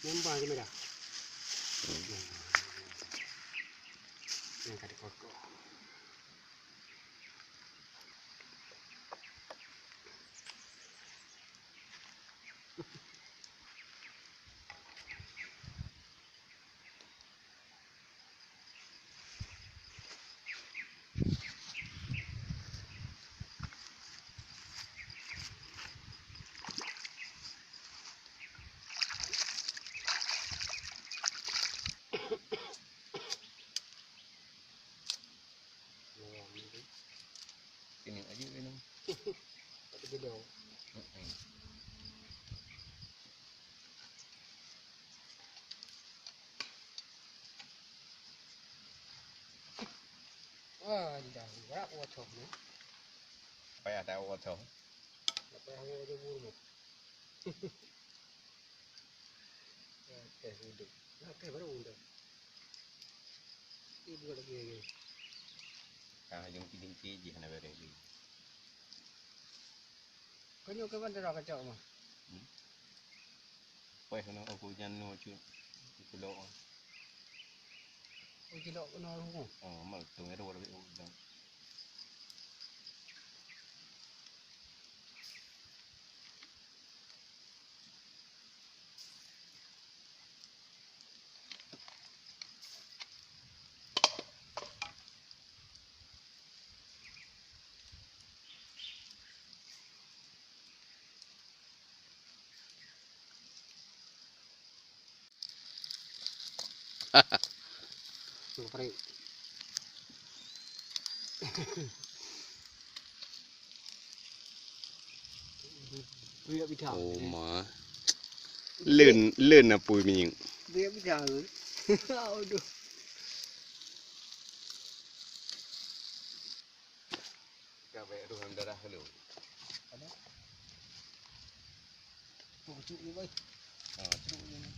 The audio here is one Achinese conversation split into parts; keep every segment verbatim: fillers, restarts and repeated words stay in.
Nembang je merah. Hmm. Yang kata kokok. Ini aja minum. Tapi gede. Mm-mm. Wah, dah berat wacoh ni. Payah dah wacoh. Payah wacoh buruk. Oke, udah. Oke, baru udah. Ini buat lagi, lagi. Ah, yang tinggi-tinggi je hana beres lagi. Kau nyoe ke bandara kacau mah? Hmm? Weh, kena aku jangan nyoe cu. Aku lok. Oh, cilok kena ruh. Oh, mal tu ngeru lebih ujung. Geprek. Beuyak bidang. Oh ma. Leun, leun apui minyeuk. Beuyak bidang. Aduh. Ka bèk rôh lam darah lu. Ada? Tu keucuk je, boy. Ha, cuk je ni.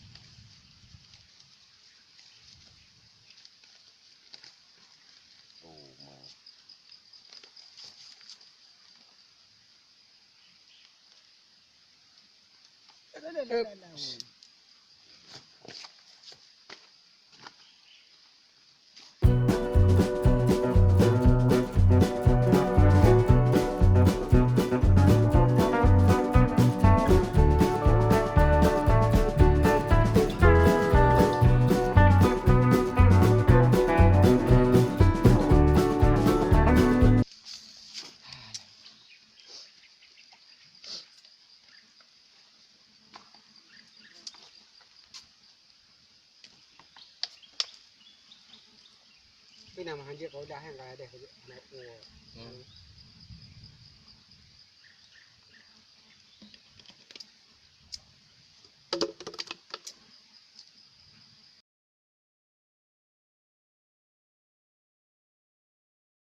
Oh, ma. Hups. Tapi nama hanjeuet kau dah, yang kau dah, anak gua. Hmm.